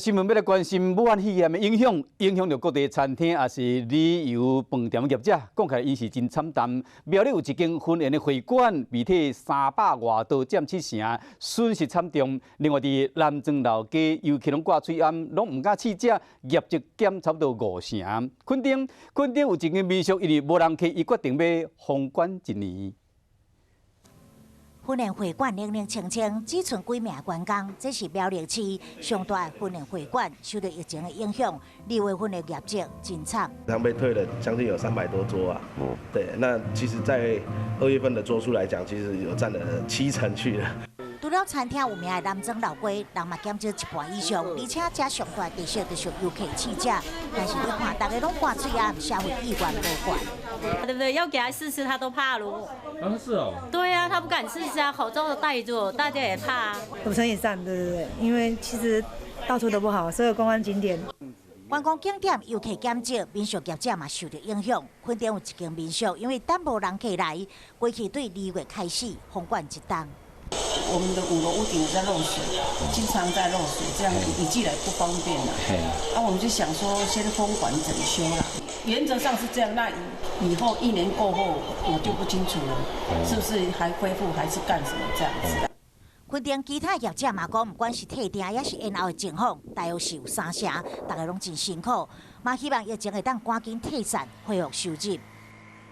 新聞欲來關心武漢肺炎的影響，影響著各地餐廳抑是旅遊飯店業者，講起來𪜶是真慘淡。苗栗有一間婚宴的會館，被退三百外桌，佔七成，損失慘重。另外，佇南庄老街遊客攏掛喙罨，攏毋敢試食，業績減差不多五成。墾丁，墾丁有一間民宿，因為無人客，伊決定欲封館一年。婚宴會館冷冷清清，只賰幾名員工。這是苗栗市上大的婚宴會館，受到疫情的影響，2月份的業績真慘。他被退了將近有300多桌啊。對，那其實，在2月份的桌數來講，其實有佔了七成去了。除了餐廳有名的南莊老街，人嘛減少一半以上，而且遮上大特色就是遊客試食，但是你看，大家攏掛喙罨，消費意願無懸。對不對？要給他試吃，他都怕囉。啊，是哦。對啊，他不敢試吃啊，口罩都戴住，大家也怕。五成以上，對對對，因為其實到處都不好，所有觀光景點。觀光景點遊客減少，民宿業者嘛受著影響。墾丁有一間民宿，因為等無人客來，過去對2月開始封館一冬。我們的五樓屋頂在漏水，經常在漏水，這樣雨季來不方便啦。啊，我們就想說先封館整修啦。原則上是這樣，那以後一年過後我就不清楚了，是不是還恢復還是幹什麼這樣子？墾丁其他業者嘛講，不管是退訂抑是延後的情況，大約是有三成，大家攏真辛苦，嘛希望疫情會當趕緊退散，恢復收入。